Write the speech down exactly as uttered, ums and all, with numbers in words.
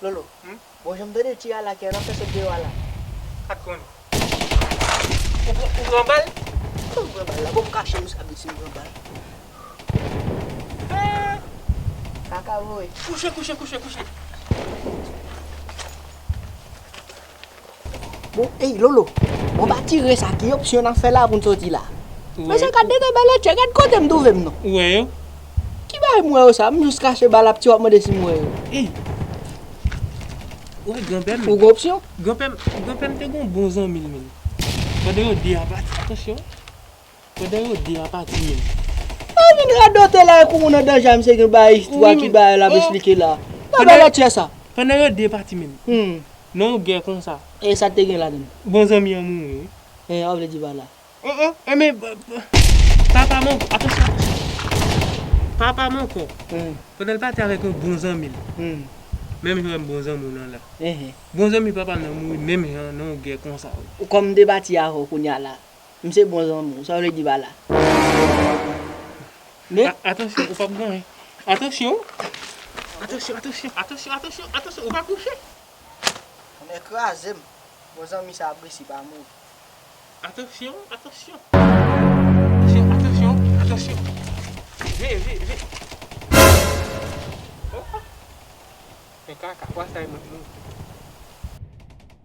Lolo, hmm? Bon, jan m tande ti a la ki an afè sot deyò a la. Sa k konnen? Ou pran, ou pran bal? Bon, m pran bal la. Bon, m kache m sa bit si m pran bal. Ah! Kaka voye. Kouche, kouche, kouche, kouche. Bon, ey, Lolo. Bon, pa tire sa, ki opsyon n ap fè la pou n soti la? Mesye, gad de bèl etchè, gad kote m twouve m non. Ou wè yo? Ki bagay m wè yo sa? M jis kache bal ap tire, w ap mande si m wè yo. Ey! Ou wè granpè m? Ou gen opsyon? Granpè m, granpè m te gen yon bon zanmi l menm. Pandan yo de a pati, atansyon. Pandan yo de a pati menm. Ou vin radote la, ekou moun an danje, misye gen bay istwa ki bay l ap esplike la. Nan bèl etchè sa. Pandan yo de pati menm. Hmm. Nan yon gè konsa. E sa te gen ladan l? Bon zanmi an mouri, wi. E, sa vle di pa la. Oh, oh, e men, papa m ankò, atansyon, atansyon. Papa m ankò. Hmm. Pandan l pati avèk yon bon zanmi l. Hmm. Menm jan bon zanmi w nan la. Ehe. Bon zanmi papa m nan mouri menm jan nan yon gè konsa, wi. Ou kòm m te pati avè w kounye a la. M se bon zanmi w, sa w vle di pa la? Men a-, atansyon, ou p ap gen anyen. Atansyon. Atansyon, atansyon, atansyon, atansyon, atansyon, ou pa kouche. Tonnè kraze m. Bon zanmi sa ap resi pa mouri. Atansyon, atansyon. Atansyon, atansyon, atansyon. Veye, veye, veye. Oh. Men kaka, kwa sa e mwen mouri.